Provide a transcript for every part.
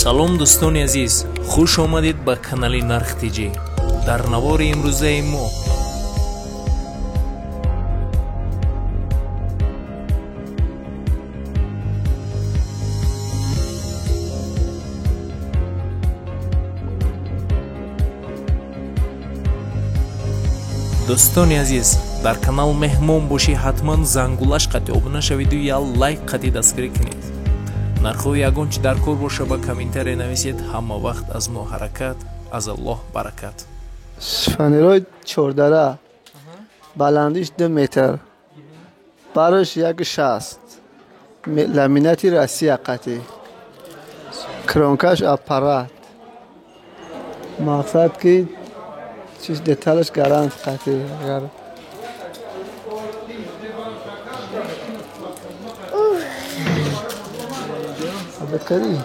Салом дӯстони азиз, хуш омадед ба канали Нарх ТЖ. Дар навори имрӯзаи мо дӯстони азиз, дар канал меҳмон бошӣ, ҳатман зангулаш қатъи обуна шавиду я лайк қатъи дастгирӣ кунед. Нархҳои ягон чи дар кор боша ба комментария нависед. Ҳама вақт аз мо ҳаракат, аз Аллоҳ баракат. Шифонерои чордара, баландиш 2 метр, бараш 1,60, ламинати Россия қатъи, кронкаш аппарат. Мақсад ки чиз деталаш гарант қатъи. Агар бекарӣ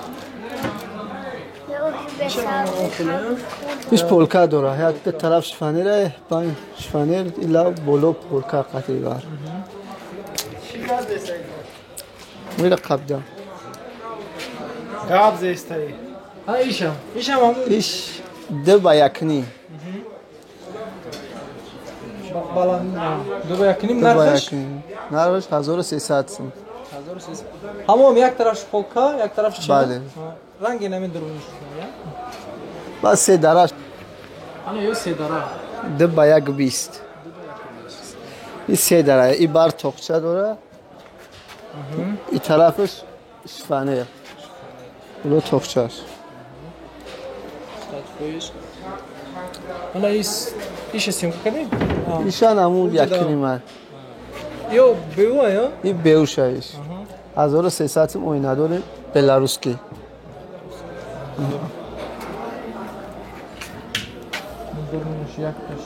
иш полка дора, як тараф шифонера, панҷ шифонер ила боло полка қатъи бар. Мира қабда. Гап зестаи. Ҳа ишам. Ишам ҳамун. Иш 2 ба 1.5. Баланд 2 ба 1.5 нархаш? Нархаш 1300 сум. 1300. Ҳамон як тарафш полка, як тарафш чи? Бале. Ранги намин дуруниш. Бас се дараш. Ана ё се дара. 2 ба 1.20. И се дара, и бар тоқча дора. И тарафаш шифонер. Уло тоқчаш. 100%. Ана ис иша съёмка кардем? Ишан ҳамун 1.5. Ё беу ё? И беуша иш. 1300 сум оинадори беларусский.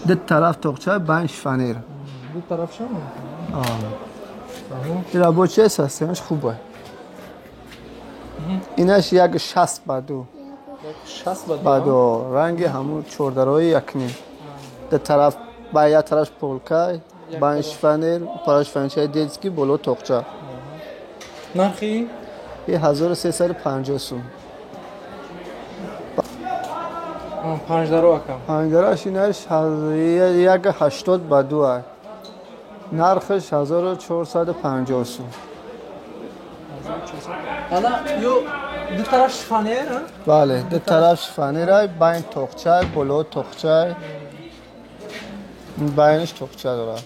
Ду тараф тоқча, байн шифонер. Ду тараф шам? И рабочая системаш хубе. Инаш 1.60 ба 2. 1.60 ба 2. Ранги ҳамун чордарои 1.5. Ду тараф ба як тараф полка, байн шифонер, пара шифончаи детский, боло тоқча. Нархи? И 1350 сум. Панҷдаро акам. Панҷдарош инаш 1.80 ба 2. Нархаш 1450 сум. Ана ё ду тараф шифонер, а? Бале, ду тараф шифонер, байн тоқча, боло тоқча. Байниш тоқча дорад.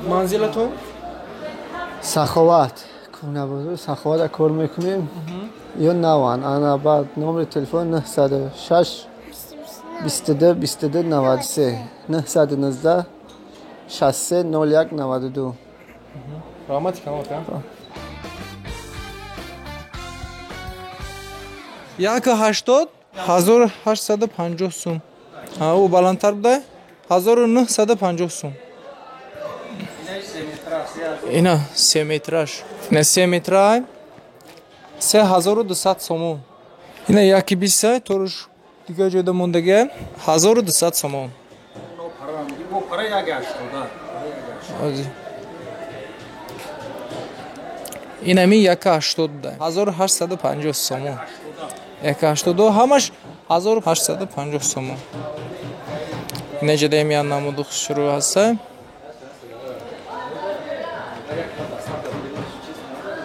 Манзилатон? Саховат. Кунабозор Саховат кор мекунем. Ё наван. Ана баъд номери телефон 906 22 22 93 919 63 01 92. Раҳмати калон ака. 1.80 1850 сум. Ӯ баландтар буда 1950 сум. Ина 3 метраш. Ина 3 метра 3200 сомон. Ина 1.20 торуш дигар ҷойда мондага 1200 сомон. Ина ми 1.80 буда. 1850 сомон. 1.82 ҳамаш 1850 сомон. Ина ҷадаем я намуду шурӯъ ҳаста.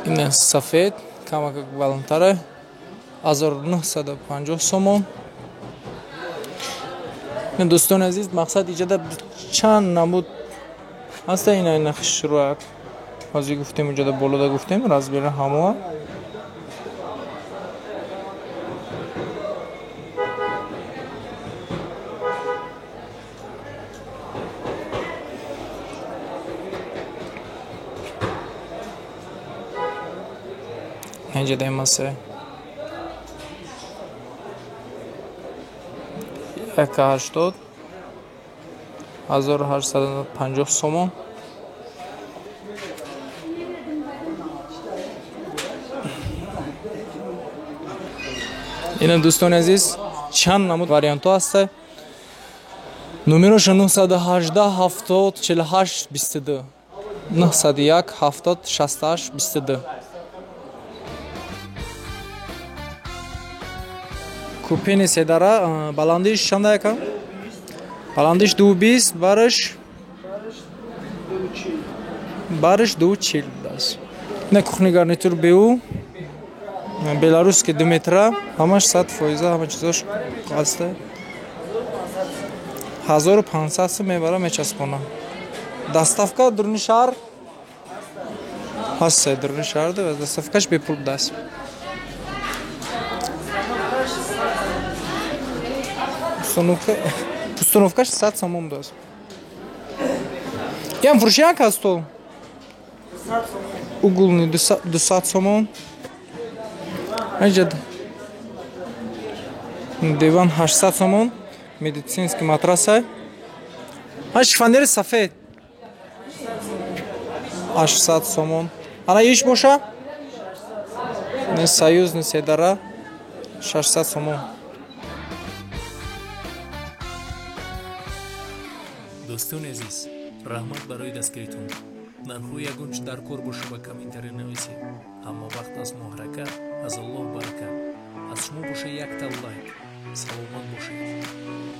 Ина сафед камак баландтара 1950 сомон. Ина дӯстони азиз, мақсад иҷода чанд намуд ҳаста. Ина ина шурӯъ ҳозир гуфтем, иҷода болода гуфтем, размера ҳамоа. Инҷа демасе 1.80 1850 сомон. Ина дӯстони азиз, чанд намуд вариантҳо ҳаста. Номероша 918 70 48 22. 901 70 68 22. Купени седара баландиш чанда яка? Баландиш 2.20, бараш 2.40 даст. На кухни гарнитур БУ белорусский 2 метра, ҳамаш 100%, ҳама чизош ҳаста. 1500 сум мебара мечаспона. Доставка дуруни шаҳр ҳаст, дуруни шаҳр доставкаш бепул даст. Установкаш 100 сомон даст. Ям фурӯшияк ҳаст то? Угулни 200 сомон. Аҷад диван 800 сомон. Медицинский матрасай. А шифонери сафед 800 сомон. Ана иш боша? Не союзный седара 600 сомон. Дӯстони азиз, раҳмат барои дастгиритон. Нархҳои ягон чи дар кор боша ба комментария нависед. Ҳама вақт аз мо ҳаракат, аз Аллоҳ баракат. Аз шумо боша якта лайк. Саломат бошед.